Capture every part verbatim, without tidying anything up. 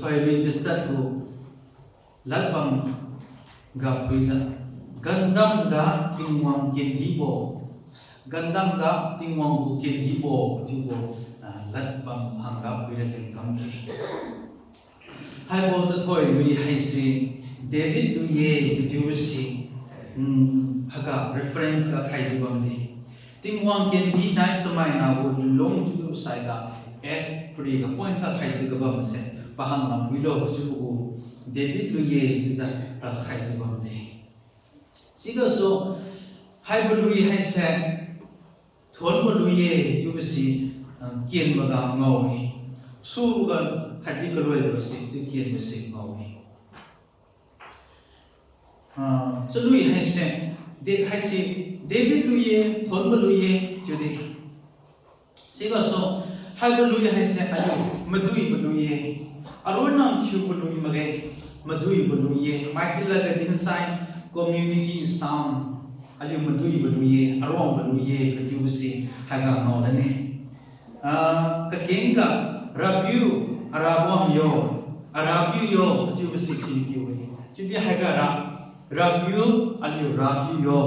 Thoilui tachat gu ladbam ga phuijiu, gandam ga Tingwang kendibo, gandam ga Tingwang gu kendibo chiubo, ah, ladbam hangga phuira leng kamke. Haibo tathoilui haise David lui-e kachiubo si, mm, haiga reference ga khaijiu bamde. Tingwang kendi nai chamaina gu lulung chiubo saiga F pariga point ga khaijiu kabamse, pahang lam phuilo chiubo gu David lui-e chiujiu ga khaijiu bamde. Sigasu haibo lui haise thuonbo lui-e chiubo si, ah, kenboga ngao-e. Suga khatdi kaluibo si chiu kenbo si ngao-e. Ah, chalui haise, De-, haise David lui-e, thuonbo lui-e chiude. Sigasu haibo lui haise aliu maduibo lui-e. Aruina thiubo lui makge, maduibo lui-e. Maikila ga dinsai community sound, aliu maduibo lui-e, aruangbo lui-e kachiubo si haiga ngao lane. Ah, kakeng ga, Rapiu, Arabuang yo, Arapiu yo kachiubo si thinpiu-e. Chiudi haiga ra, Rapiu, aliu Rapiu yo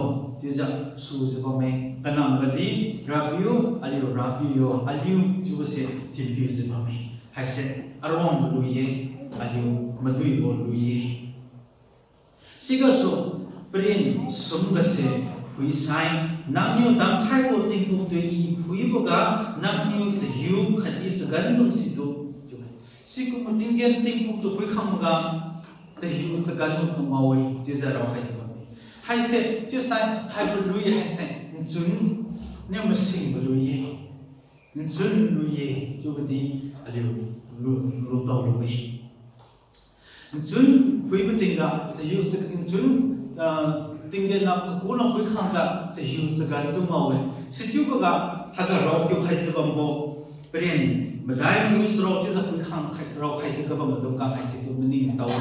chiujiu sujiu bamme. Kanam gadi, Rapiu, aliu Rapiu yo, aliu chiubo si thinpiujiu bamme. Haise aruangbo lui-e, aliu maduibo lui-e. Sigasu paren sum gase phuisai, nangniu damkhaibo tingkum tu I phuiboga, nangniu chahiu khatdi chagandung situ, sikum tinggen tingkum tu phuikhangboga, chahiu chagandung tu ngao-e chiujiu raokhaijiu bamme. Haise chiusai haibo lui haise nchun niu masingbo lui-e. Nchun lui-e chiubodi aliu lu, lutao lu-e. Nchun phuibo tingga chahiu chag-, nchun, ah, tinggen na kaku na phuikhangjiu chahiu chagan tu ngao-e. Sichiuboga haiga raokiu khaijiu bambo, paren madai lui charao chiujiu phuikhang khai, raokhaijiu kabam maidung ga haisitu maningtao-e.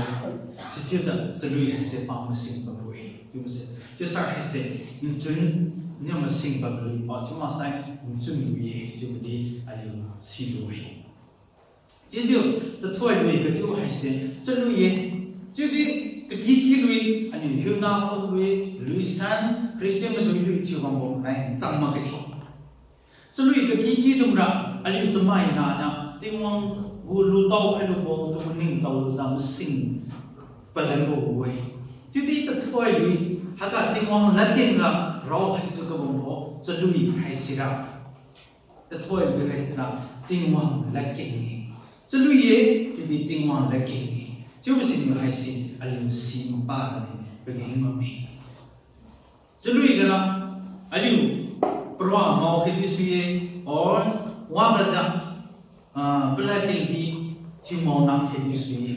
Sichiujiu chalui haise pa masing bambo-e chiubo se. Chiusai haise nchun niu masing bambo lui, pa chiu maksai nchun lui-e chiubodi aliu silu-e. Chiujiu tathoilui kachiu haise chalui-e. Chiudi kakiki lui, aliu hiuna khuan lui, luisan, Christian madui lui thiu bambo nai chang makge. Chalui kakiki dungra aliu chamaina niu Tingwang gu lutao khailubo tu maningtao lujiu masing palanbo-e. Chiudi tathoilui haiga Tingwang ladkeng ga raokhaijiu kabambo chalui haisira, tathoilui haisira Tingwang ladkeng-e. Chalui-e, chiudi Tingwang ladkeng-e. Chiubo siniu haise aliu si mapa rani pageng bamme. Chalui gara aliu parua mao khatdi sui-e, or wagajiu, ah, paladkeng di thiumao nang khatdi sui-e.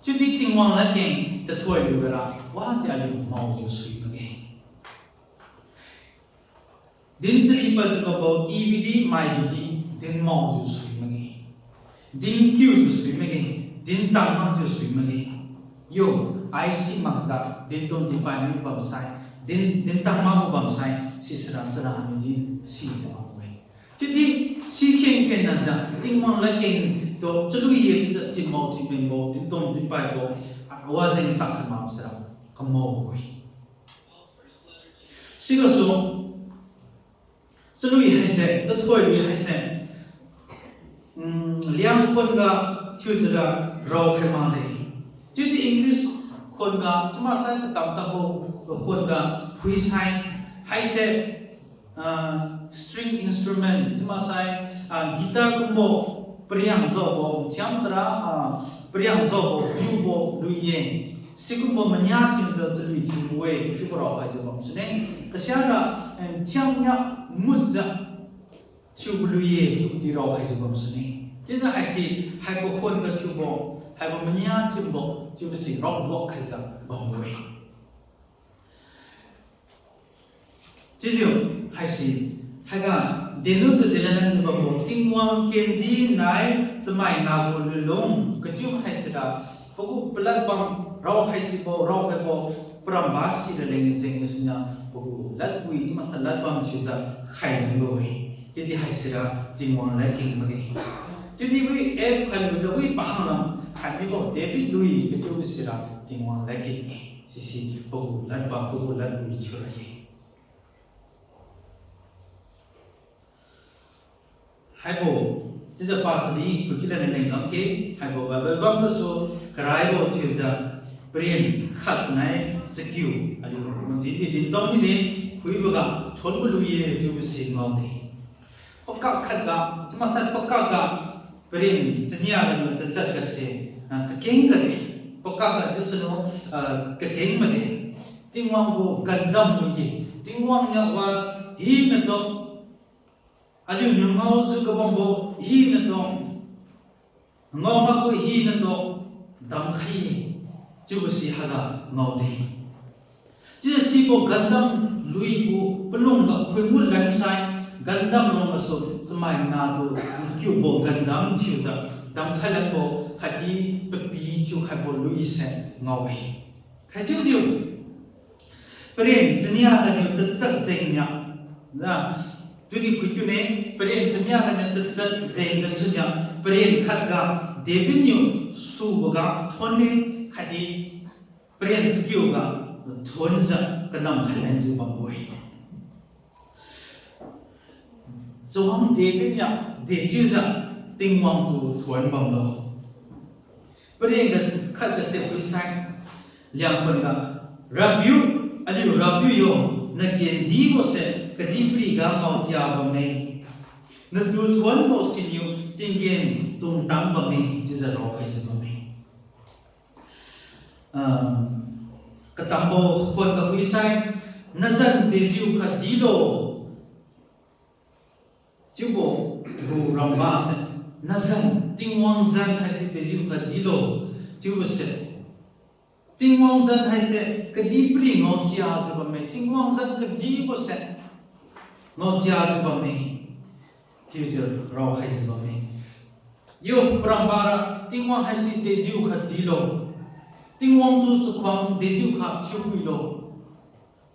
Chiudi Tingwang ladkeng tathoilui gara wajiu aliu maojiu sui makge. Din chari padjiu kabo, ibidi maibidi din maojiu sui makge. Din kiujiu sui makge. Din tang makjiu sui makge. Yo, ai si makjiu din tun dinpai mi bamsai, din, din tang makbo bamsai, sisira chara midi sijiu makbo-e. Chiudi si kheng kheng najiu Tingwang ladkeng tu chalui-e chiujiu thinmao thinmenbo, din tun dinpaibo, ah, wajeng chak khat mak sira kamao-e. Sigasu chalui haise, tathoilui haise, mm, Liang khuan ga thiujiura raokhai makde. Chiudi English khuan ga, chiumaksai katam tambo khuan ga phuisai, haise, ah, string instrument, chiumaksai, ah, guitar kumbo, pariang jaobo, thiam tara, ah, pariang jaobo, piubo lui-e. Sikumbo mania thinjiu chalui thiubo-e chiubo raokhaijiu bamsune. Kasiara, eh, thiam nia mutjiu thiubo lui-e chiudi raokhaijiu bamsune. Chiujiu haise haibo khuan ga thiubo, haibo mania thiubo chiubo si raoduak khaijiu bambo-e. Chiujiu haise, haiga, denlujiu delanjiu bambo, Tingwang kendi nai chamaina gu lunlung kachiu haisira, pagu palad bam raokhaisibo, raokhaibo, paramba sira leng jeng suniu, pagu ladpui chiumaksai ladbam thiujiu khai lunbo-e. Chiudi haisira Tingwang ladkeng makge. Chiudi wi F khailujiu wi pahang lam Khatmibo David lui kachiubo sira Tingwang ladkeng-e. Sisi pagu ladbam, pagu ladlui thiura ye. Haibo, chiujiu pa chadi khuiki lani leng kamkhe, haibo Bible bam gasu karaibo thiujiu paren khat nai chakiu aliu mati di dintao mide, khuiboga thuonbo lui-e chiubo si ngaode. Pakak khatga, chiumaksai pakak ga, paren chania ganiu tachat gase, ah, kakeng gade. Pakak ga chiusunu, ah, kakeng made. Tingwang gu gandam lui-e. Tingwang niu wa hinatu aliuniu ngaojiu kabambo hinatu, ngao makbo hinatu damkhai-e, chiubo si haiga ngaode. Chiujiu sibo gandam luibo palungga phuimu lansai, gandam rong gasu chamai natu nkiubo gandam thiujiu damkhai lanbo khatdi papi thiukhaibo lui se ngao-e. Haichiujiu paren chania ganiu tachat jengnia, na, tudi phuikiune, paren chania ganiu tachat jeng gasuniu, paren khatga David niu suboga thuonne, khatdi paren chakiuga thuonjiu kanam khat lenjiu bambo-e. Chawang David niu dechiujiu Tingwang tu thuon bamlo. Paren ga khat gase phuisai, Liangkhun ga, Rapiu, aliu Rapiu yo, nagendibose kadihpiriga ngaochia bamme. Natu thuonbo siniu tinggen tungtang bamme, chiujiu raokhaijiu bamme. Ah, katambo khuan ga phuisai, nazan dejiu khatdilo. Chiubo gu rambase, nazan, Tingwang zan haise dejiu khatdilo, chiubose. Tingwang zan haise kadihpiri ngaochiajiu bamme, Tingwang zan kadibose ngaochiajiu bamme, chiujiu raokhaijiu bamme. Yo parambara, Tingwang haise dejiu khatdilo. Tingwang tu chakhuang dejiu khat thiuwilo.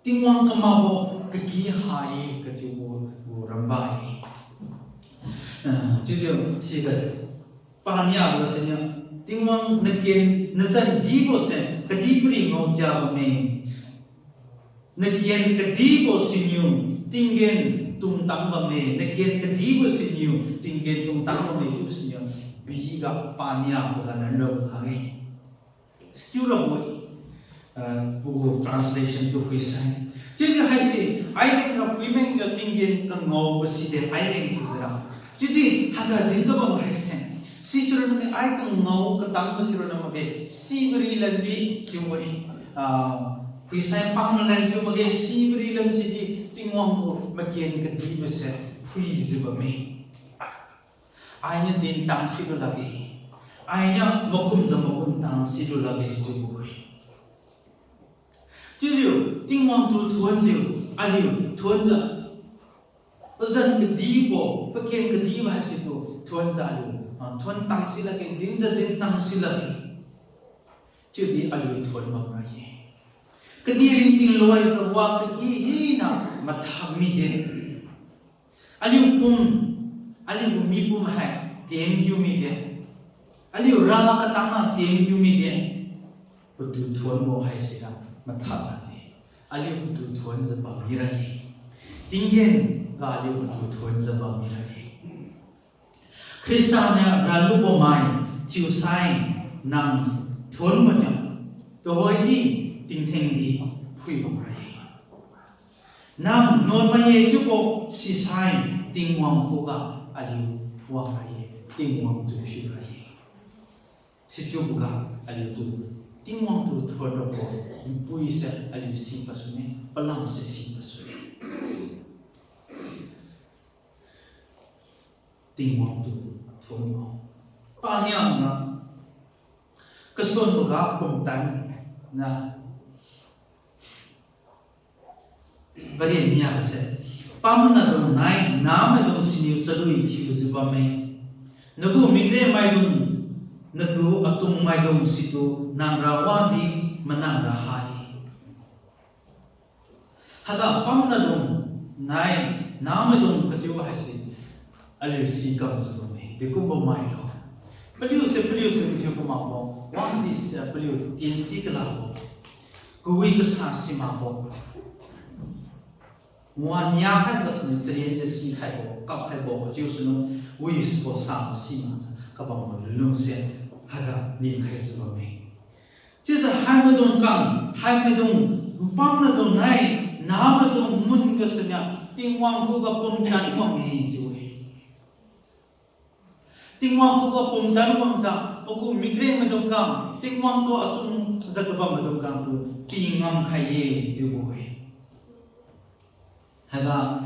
Tingwang kamakbo kaki ha-e kachiubo gu ramba-e. Ah, chiujiu siga paniabo siniu, Tingwang naken nazan dibose kadihpiri ngaochia bamme. Naken kadibo siniu tinggen tungtang bamme, naken kadibo siniu tinggen tungtang bamme chiu siniu, biga paniabo ga lanrabo khang-e. Still rabo-e, ah, pagu translation tu phuisai. Chiudi haise, aileng ga phuimengjiu tinggen kangaobo side aileng chiujiura. Chiudi haiga din kabam haise, sisironna ai kangao katangbo sironna makge, sibari landi chiu-e. Ah, phuisai panglan chiu makge, sibari lan sidi Tingwang gu maken kadibose phuijiu bamme. Ainiu din tang silu lakge. Ainiu makumjiu makum tang silu lakge chiubo-e. Chiujiu Tingwang tu thuonjiu, aliu thuonjiu, pazan kadibo, paken kadibo haisitu thuonjiu aliu, ah, thuon tang si lakge, dinjiu din tang si lakge. Chiudi aliu thuon bamra ye. Kadih ringting loijiu wa kaki hina mathak mide. Aliu pum, aliu gu mipum hai temkiu mide. Aliu ra katangna temkiu mide. Patu thuonbo haisira mathak lakge. Aliu patu thuonjiu bam mira ye. Tinggen ga aliu patu thuonjiu bam mira ye. Khrista niu ralubo mai thiusai nang thuon mania, tuhoidi tingthengdi phui bamra ye. Nang nuan mai ye chiubo sisai Tingwang khuga aliu wangra ye, Tingwang tu hiura ye. Sichiuboga aliutu Tingwang tu thuon rabo npuise aliu si pasune, palamse si pasune. Tingwang tu thuonbo. Paniang na kasunboga pumtan na. Paren niase, pamnadung nai namaidung siniu chalui thiujiu bamme. Nagu mikremaidung, natu atungmaidung situ nangra wadi manangra ha-e. Haiga pamnadung nai namaidung kachiu haise aliu si kamjiu bamme, dekumbo mailo. Paliu se paliu chun thiu kamakbo, wangdi se paliu tiensi kalabo, kawi kasa simakbo, wan nia khat gasuniu charienjiu sikhaibo, kapkhaibo chiu sunu, wisibo sa simakjiu kabambo lunlung se haiga linkhaijiu bamme. Chiujiu haimaidung kang, haimaidung, npamnaidung nai, namaidung mun gasuniu Tingwang khuga pumtan wang-e chiu-e. Tingwang khuga pumtan wangjiu, pagu mikrengmaidung kang, Tingwang tu atungjiu kabammaidung kang tu pingamkhai-e chiubo-e. Haiga,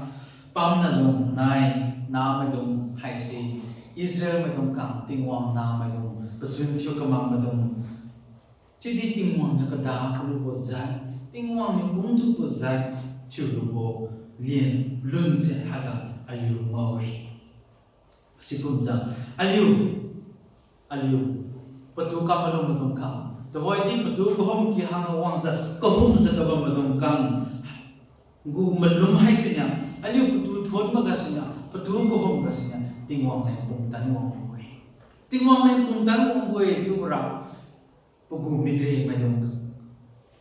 pamnaidung nai, namaidung haise, Israel maidung kang Tingwang namaidung, pachun thiu kamakmaidung, chiudi Tingwang niu kada kalubo jat, Tingwang niu kungthubo jat, thiulubo lin, lun se haiga aliu ngao-e. Sikumjiu, aliu, aliu, patu kam malum maidung kang, tuhoidi patu kahum ki hangga wangjiu kahumjiu kabam maidung kang gu malum haisiniu, aliu patu thuon magasuniu, patu kahum gasuniu Tingwang leng pumtan wangbo-e. Tingwang leng pumtan wangbo-e chiubora, pagu mikrengmaidung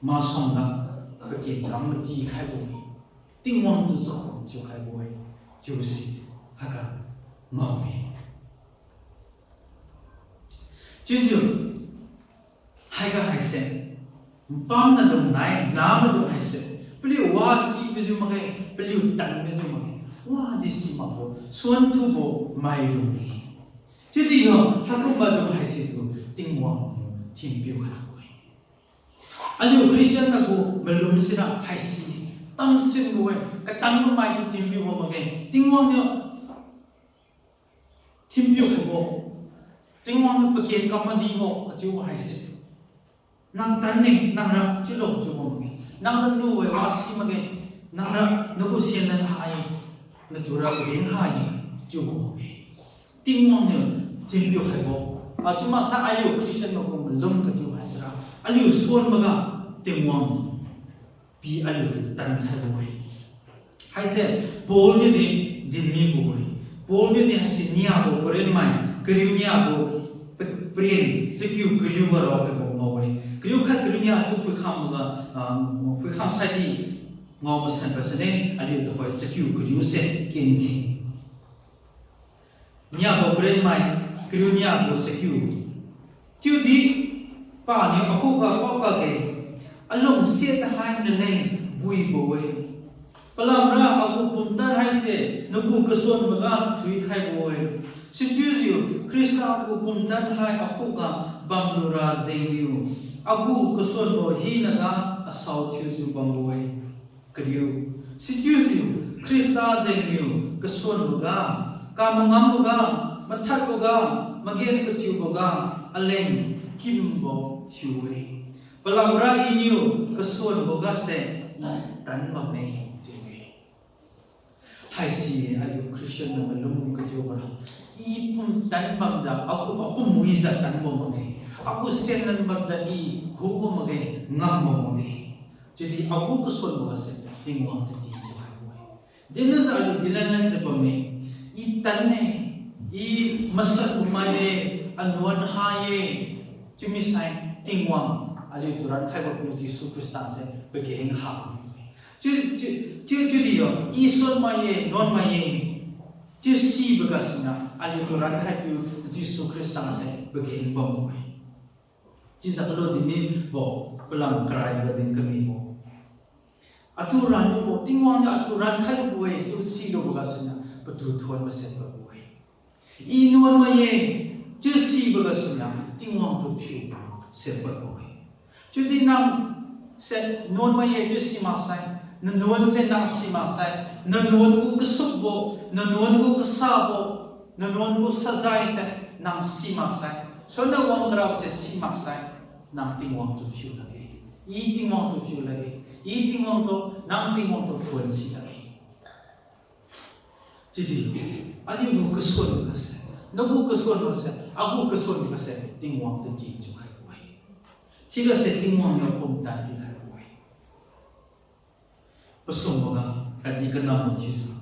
masuangga paken kam matikhaibo-e, Tingwang tu chakhuan thiukhaibo-e chiubo si haiga ngao-e. Chiujiu, haiga haise, npamnaidung nai, namaidung haise, paliu wasibojiu makge, paliu tanbojiu makge, wadi simakbo, suan thubo maidung-e. Chiudi yo, haikumbo dung haise tu Tingwang niu thinpiu khaibo-e. Aliu Christian nagu malum sira haisi, tamsinbo-e, katangbo mai tu thinpiubo makge, Tingwang niu thinpiu khaibo, Tingwang niu paken kam madibo kachiubo haise, nang tanne, nangra chiulo chiubo makge, nangra nuwe wasi makge, nangra nagu sienlan ha-e, natura kadin ha-e, chiubo makge. Tingwang niu thinpiu khaibo, achiu maksai aliu Christian magu malum kachiu haisira, aliu suan maga Tingwang pi aliutu tankhaibo-e. Haise Paul niudi dinmibo-e. Paul niudi haise niabo Corinth mai, kariu niabo pa-, paren, chakiu kariuga raokhaibo ngao-e. Kariu khat kariu nia chiu phuikhangboga, ah, phuikhang saidi ngao masan pasune, aliu tuhoi chakiu kariu se kenkhe. Niabo Corinth mai, kariu niabo chakiu. Chiudi paniu akhuga paokakge, alungsiat hai naleng buibo-e. Palamra agu pumtan haise nagu kasuanboga thuikhaibo-e. Sichiujiu Khrista gu pumtan hai akhuga bamlura jengniu, agu kasuanbo hinaga asao thiujiu bambo-e. Kariu, sichiujiu Khrista jengniu kasuanboga, kamangamboga, mathadboga, magenthiuboga, aleng kimbo thiu-e. Palamra iniu kasuanbogase i tan bamme chiu-e. Haisi aliu Christian na malum kachiubora, i pumtan bamjiu, aku apum wijiu tanbo makge, aku sienlan bamjiu i hubo makge, ngambo makge. Chiudi agu kasuanbose Tingwang tadi chiu haibo-e. Dinlujiu aliu dinlanlanjiu bamme, i tanne, i masat kumai-e, anuan ha-e, chiumi sai Tingwang aliutu rankhaibo piu Jesu Khrista se pageng ha-e. Chiu, chiu, chiu, chiudi yo, i suanmai-e, nuanmai-e, chiu sibo gasuniu aliutu rankhaipiu Jesu Khrista se pageng bambo-e. Chiujiu kalu dinmibo, palam karaibo din kamibo, atu ranlubo, Tingwang niu atu rankhailubo-e chiu silubo gasuniu patu thuonbo se padbo-e. I nuanmai-e chiu sibo gasuniu Tingwang tu phiubo se padbo-e. Chiudi nangse nuanmai-e chiu simaksai, nanuanse nang simaksai, nanuan gu kasukbo, nanuan gu kasabo, nanuan gu sajaise nang simaksai, suanna wang karabose simaksai, nang Tingwang tu phiu lakge, i Tingwang tu phiu lakge, i Tingwang tu, nang Tingwang tu phuan si lakge. Chiudi, aliu gu kasuanbose, nagu kasuanbose, agu kasuanbose Tingwang tadi chiu khaibo-e. Chigase Tingwang niu pumtan pikhaibo-e. Pasumboga khatdi kanambo thiujiu,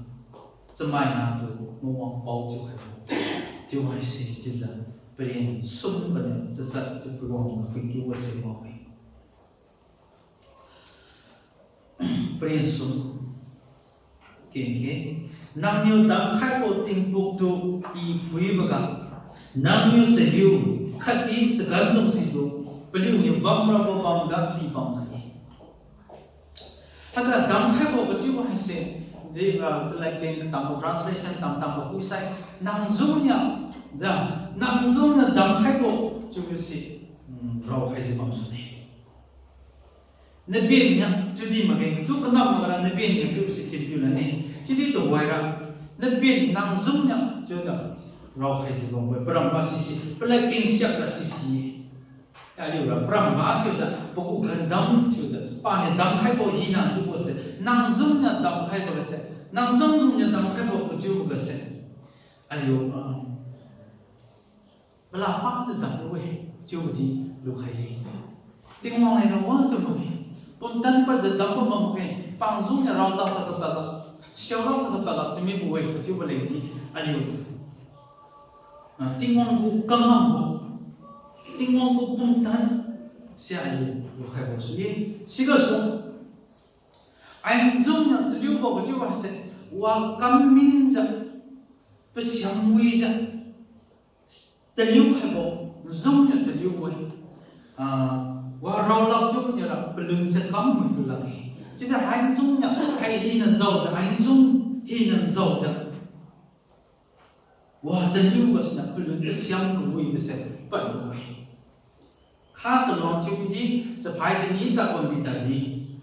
chamaina tu mawang pao chiu khaibo, chiu haise chiujiu Paren sum baniu tachat chiu phuiwang phuikiu wase mao-e. Paren sum kengkhe, nangniu damkhaibo tingpuktu I phuiboga, nangniu chahiu khatdi chagandung situ paliuniu bamrabo bamga pibam khai-e. Haiga damkhaibo kachiubo haise, di, ah, chalad keng katambo translation tamtambo phuisai, nangzungniu, ja, nangzungniu damkhaibo chiubose, mm, raokhaijiu bamsune. Nabenniu chiudi makge, tu kanam makra nabenniu chiubose thinpiu lane. Chiudi tuhoira, naben nangzungniu chiujiu raokhaijiu bambo-e, paramba sisi, palad keng siakra sisi-e. Aliura paramba thiujiu, pagu gandam thiujiu, paniu damkhaibo hina chiubose, nangzungniu damkhaibo gase, nangzungniu damkhaibo kachiubo gase, aliu, ah, malapakjiu damlu-e, chiudi lukhai-e. Tingwang leng ra wangtu makge, pumtan padjiu dambo makge, pangzungniu raolak kata padlak, siaolak kata padlak chiu mibo-e kachiubo lengdi, aliu, ah, Tingwang gu kangambo, Tingwang gu pumtan se aliu lukhaibo sui-e. Sigasu, ainzungniu taliubo kachiubo haise, wa kamminjiu, pasiam wijiu taliu khaibo, nzungniu taliu-e. Ah, wa raolak chiuniura palun se kam mui lulakge. Chiudi ainzungniu hai hina jaojiu, ainzung hina jaojiu, wa taliu gasuniu palun tasiam kawibo se padbo-e. Kha kaluang chiudi, chaphai tani tadbam mi tadi,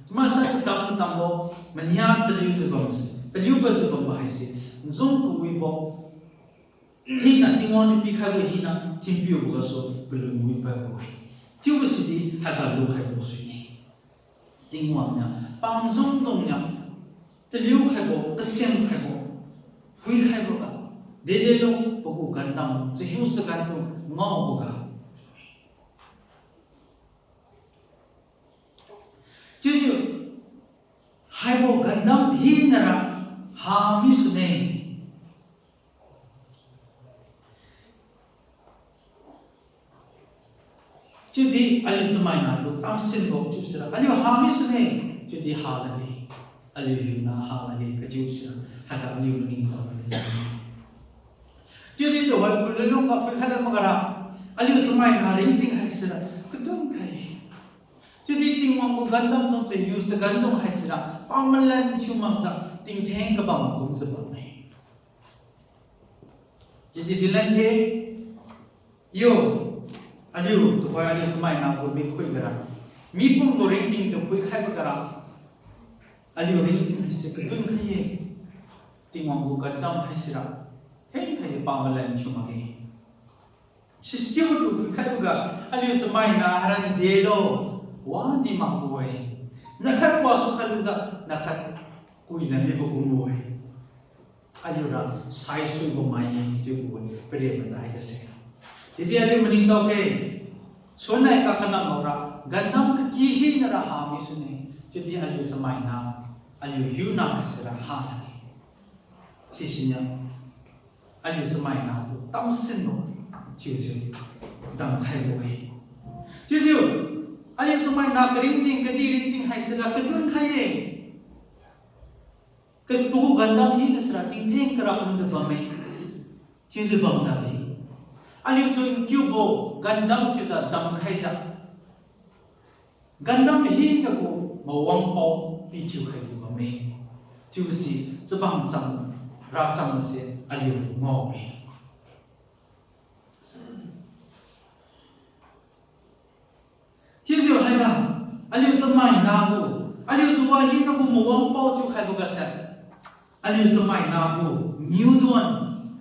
masa katam katambo, mania taliujiu bamse, taliu padjiu bambo haise, nzung kawibo, hina Tingwang niu pikhaibo hina thinpiubo gasu palun wi padbo-e. Chiubo sidi haiga lukhaibo sui-e. Tingwang niu pangzungdung niu taliu khaibo, kasem khaibo, phuikhaiboga, dedelo pagu gandam, chahiu chagantu ngaoboga. Chiujiu, haibo gandam hinara hami sune. Chiudi aliu chamaina tu tamsinbo chiusira aliu hami sune, chiudi halakge. Aliu hiuna halakge kachiu sira, haiga aliu maningtao lakge. Chiudi tuhoi gu lunlung ga phuikhai la makara, aliu chamaina ringting haisira katun khai-e. Chiudi Tingwang gu gandam dung chahiu chagantung haisira pamalan thiu makjiu tingtheng kabam kumjiu bamme. Chiudi dilan khe, yo, aliu tuhoi aliu chamaina gu mikhui gara, mipum gu ringting tu phuikhaibo gara, aliu ringting haise katun khai-e. Tingwang gu gandam haisira thengkhai-e, pamalan thiu makge. Sichiutu phuikhaiboga aliu chamaina haran delo, wadi makbo-e. Nakhat wasu khatlujiu nakhat kuilan mibo kumbo-e. Aliura saisuibo mai-e chiubo-e, pare madai gase. Chiudi aliu maningtao khe, sunnai kakanam makra gandam kaky hinara hami sune. Chiudi aliu chamaina, aliu hiuna haisira halakge. Sisiniu aliu chamaina tu tamsinbo chiujiu damkhaibo-e. Chiujiu aliu chamaina karingting, kadi ringting haisira katun khai-e. Kapagu gandam hina sira tingtheng kara kumjiu bamme. Chiujiu bam tadi, aliutu nkiubo gandam chiujiu damkhaijiu, gandam hina gu mawangpao pithiu khaijiu bamme. Chiusi chabang cham, racham se aliu ngao-e. Chiujiu haiga, aliu chamaina gu, aliutu wahina gu mawangpao thiukhaibo gase, aliu chamaina gu niuduan,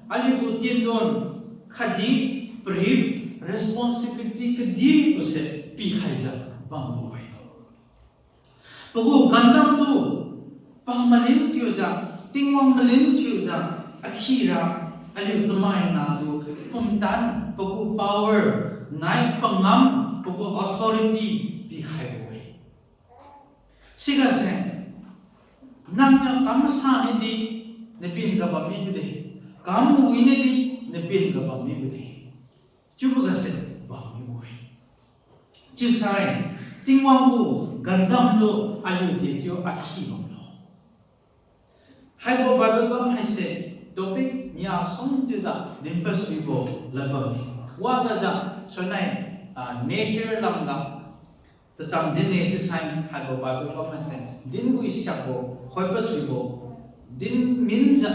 aliu gu tienduan, khatdi pari responsibility kadibose pikhaijiu bambo-e. Pagu gandam tu, pa malin thiujiu, Tingwang malin thiujiu, akhira aliu chamaina tu pumtan, pagu power, nai pangam, pagu authority pikhaibo-e. Sigase, nangniu kam masa nidi, napin ga bam mibo de, kam mawi nidi, napin ga bam mibo de. Chiubo gase bammi-e. Chiusai, Tingwang gu gandam tu aliu dechiu akhi bamlo. Haibo Bible bam haise topic nia sum chiujiu dinpad suibo lad bamme. Wagajiu suinai, ah, nature lamga tacham din-e chiusai haibo Bible bam haise dinbui siakbo, khoipad suibo, din minjiu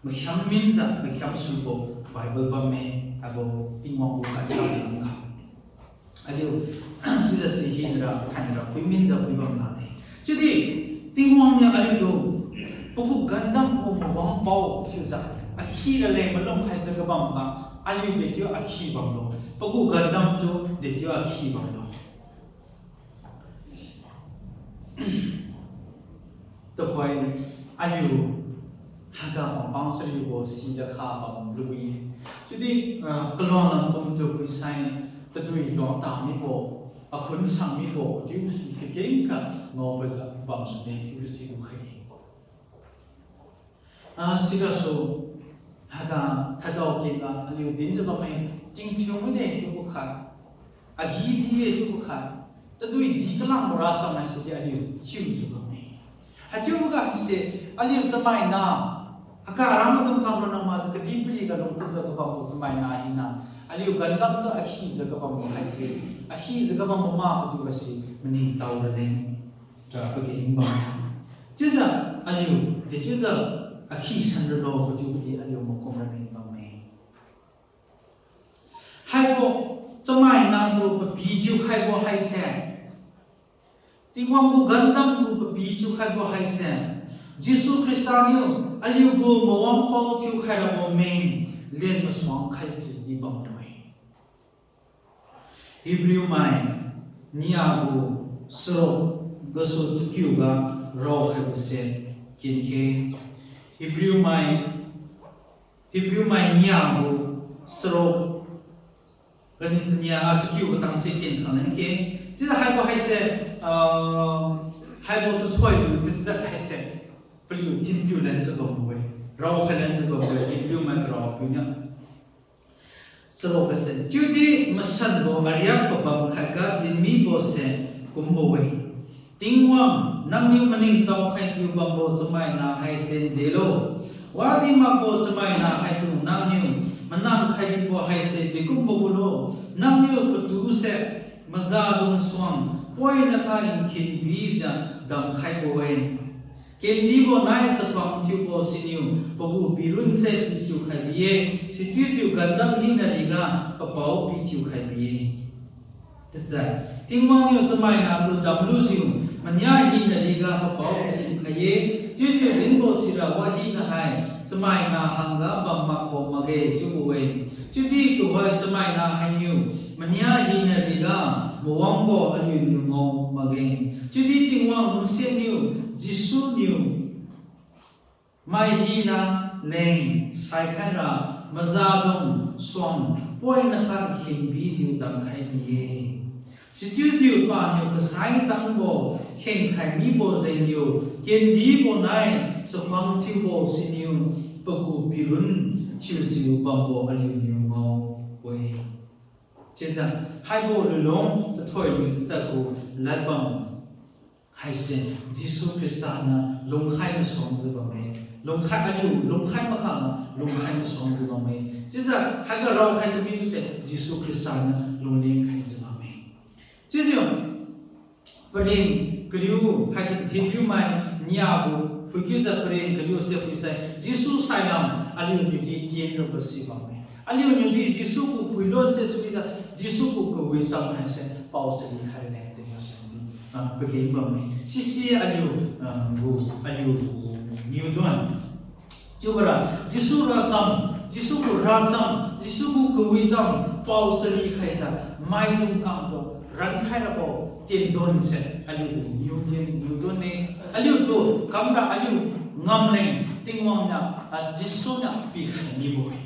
makhiam minjiu makhiam suibo Bible bamme, haibo Tingwang gu gandam lamga. Aliu chiujiu si hinra, hanra phui minjiu phui bam tade. Chiudi Tingwang niu aliutu pagu gandam gu mawangbo chiujiu akhi raleng malum khaijiu kabamga, aliu dechiu akhi bamlo. Pagu gandam tu dechiu akhi bamlo. Tuhoi aliu haiga mapang chariubo sida kha bam lui-e. Chiudi, ah, kaluang lam kumtu phuisai, tadui luang tamibo, akhun sangmibo chiu si kakengkha ngaobojiu bam sune chiu si lukhai-e. Ah, sigasu, haiga thadao kengga aliu dinjiu bamme, tingthiu mine chiubo khat, agi ji-e chiubo khat, tadui di kalang bora chamai sidi aliu chiujiu bamme. Haichiuboga haise aliu chamaina, haiga aram maidung kang ronna makjiu kadihpiriga lungtujiu kabambo chamaina hina, aliu gandam tu akhijiu kabambo haise, akhijiu kabambo ma patu haise maningtao raleng ra pageng bam. Chiujiu aliu dechiujiu akhi san ralo patu di aliu makum raleng bamme. Haibo chamaina tu papi thiukhaibo haise, Tingwang gu gandam gu papi thiukhaibo haise, Jesu Khrista niu aliu gu mawangbo thiukhai rabo meng len masuang khai chiudi bambo-e. Hebrew mai nia gu charuk gasu chakiuga raokhaibose kenkhe. Hebrew mai, Hebrew mai nia gu charuk gani chania, ah, chakiu katangse kenkha lengke. Chiujiu haibo haise, ah, haibo tuthoi lu tachat haise paliu thinpiu lenjiu bambo-e, raokhai lenjiu bambo-e, Hebrew mai karao piuniu. Charuk gase, chiudi masanbo ariak pabam khatga dinmibose kumbo-e. Tingwang, nangniu maningtao khaijiu bambo chamaina haise delo. Wadi makbo chamaina haitu nangniu manang khaibibo haise dekumbo gulo. Nangniu patuse mazadung suang poinakha nkhin bijiu damkhaibo-e. Kendibo nai chakhuang thiubo siniu pagu pirunse pithiukhai bi-e, sichiujiu gandam hina riga papao pithiukhai bi-e. Tachai, Tingwang niu chamaina tu damlujiu mania hina riga papao pithiukhai-e, chiujiu dinbo sira wahina hai chamaina hangga bam makbo makge chiubo-e. Chiudi tuhoi chamaina hainiu mania hina riga mawangbo aliuniu ngao makge. Chiudi Tingwang lungsiat niu Jesu niu mai hina leng saikhaira mazadung suang poinakha nkhin bijiu damkhai bi-e. Sichiujiu paniu kasai tangbo khenkhai mibo jengniu kendibo nai chakhuang thiubo siniu pagu pirun thiujiu bambo aliuniu ngao-e. Chiujiu haibo lulung tathoi lu tachat gu ladbam haise Jesu Khrista niu lungkhai masuangjiu bamme. Lungkhai aliu lungkhai makha lungkhai masuangjiu bamme. Chiujiu haiga raokhai kamiuse Jesu Khrista niu lungleng khaijiu bamme. Chiujiu pareng kariu, haitu Hebrew mai nia gu phuikiujiu pareng kariuse phuisai Jesu sailam aliuniudi tien rabo si bamme. Aliuniudi Jesu gu puilonse suijiu Jesu gu kawicham haise pao chari khai leng jengniu sidi, ah, pageng bamme. Sise aliu, ah, gu, aliu gu niudon. Chiubora Jesu racham, Jesu gu racham, Jesu gu kawicham pao chari khaijiu maidung kangtu rankhai rabo tiendonse aliu gu niudin, niudon-e. Aliutu kamra aliu ngamleng Tingwang niu, ah, Jesu niu pikhai mibo-e.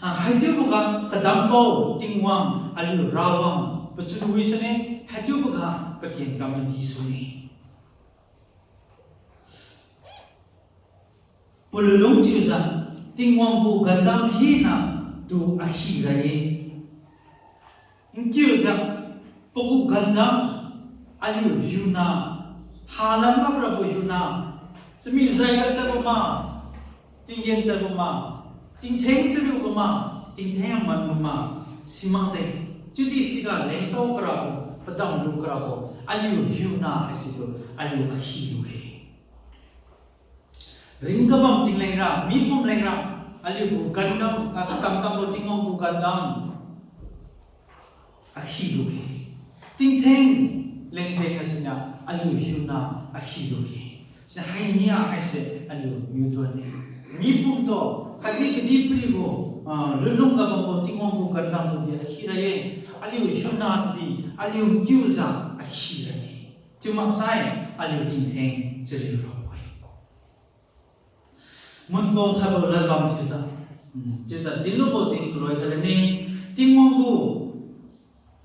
Ah, haichiuboga kadambo Tingwang aliu Rawang pachunwi sune, haichiuboga paken kam madi sune. Pululung chiujiu, Tingwang gu gandam hina, tu akhi ra-e. Nkiujiu pagu gandam aliu hiuna, halan makrabo hiuna, chami zai ga tadbo ma, tinggen tadbo ma, tingtheng chariubo ma, tingtheng amanbo ma, simakde. Chiudi siga lengtao karabo, padam lu karabo aliu hiuna haisitu aliu akhi lu-e. Ring kabam tingleng ra, mipum leng ra, aliu gu gandam, ah, katam tambo Tingwang gu gandam akhi lu-e. Tingtheng leng jeng gasuniu aliu hiuna akhi lu-e. Siniu hainia haise aliu miujuan-e. Mipum tu khatdi kadihpiri gu, ah, lunlung ga bambo Tingwang gu gandam tudi akhi ra-e. Aliu hiuna tudi aliu nkiujiu akhi ra-e. Chiu maksai aliu tingtheng chariu rabo-e. Munko khaibo ladbam chiujiu, hmm, chiujiu dinlubo din karoi khalane, Tingwang gu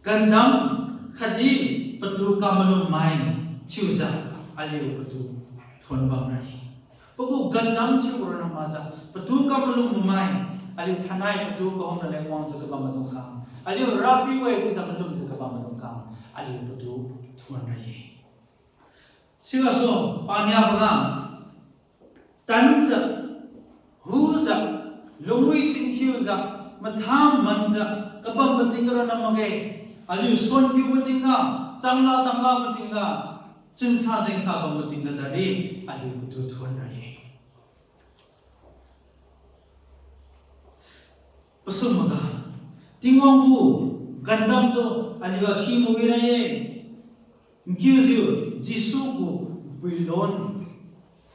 gandam khatdi patu kamalum mai thiujiu aliu patu thuon bam ra-e. Pagu gandam thiu ronna makjiu patu kamalumbo mai, aliu thainai patu kahumna leng wangjiu kabam maidung khang, aliu Rapiu-e chiujiu malumjiu kabam maidung khang, aliu patu thuon ra-e. Sigasu paniaboga tanjiu, hujiu, lungwi singkhiujiu, mathang manjiu kabambo tingga ronna makge. Aliu suanpiubo tingga, changla tanglabo tingga, chunsa jengsa bambo tingga tadi aliu patu thuon ra-e. Pasum maga, Tingwang gu gandam tu aliu akhi mawi ra-e. Nkiujiu Jesu gu puilon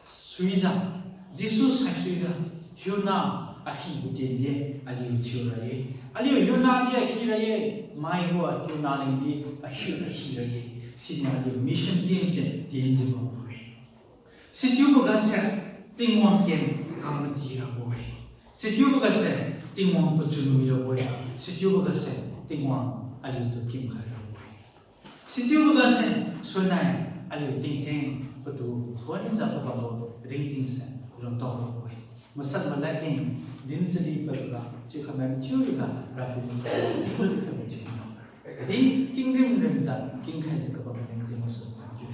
suijiu, Jesu saisuijiu, hiuna akhibo tien di aliu thiu ra-e. Aliu hiuna di akhi ra-e, maibo hiuna leng di akhi, akhi ra-e. Siniu aliu mission team se tienjiu bambo-e. Sichiubo gase Tingwang ken kam mati rabo-e. Sichiubo gase Tingwang pachun wi rabo-e. Sichiubo gase Tingwang aliutu kimkhai rabo-e. Sichiubo gase suinai aliu tingtheng patu thuonjiu kabambo ringtingse lungtao rabo-e. Masanbo ladkeng dinchali padboga chiu khamai mathiu riga Rapiu niu kadi kingrim rimjiu kingkhaijiu kabam ringting masu thank you.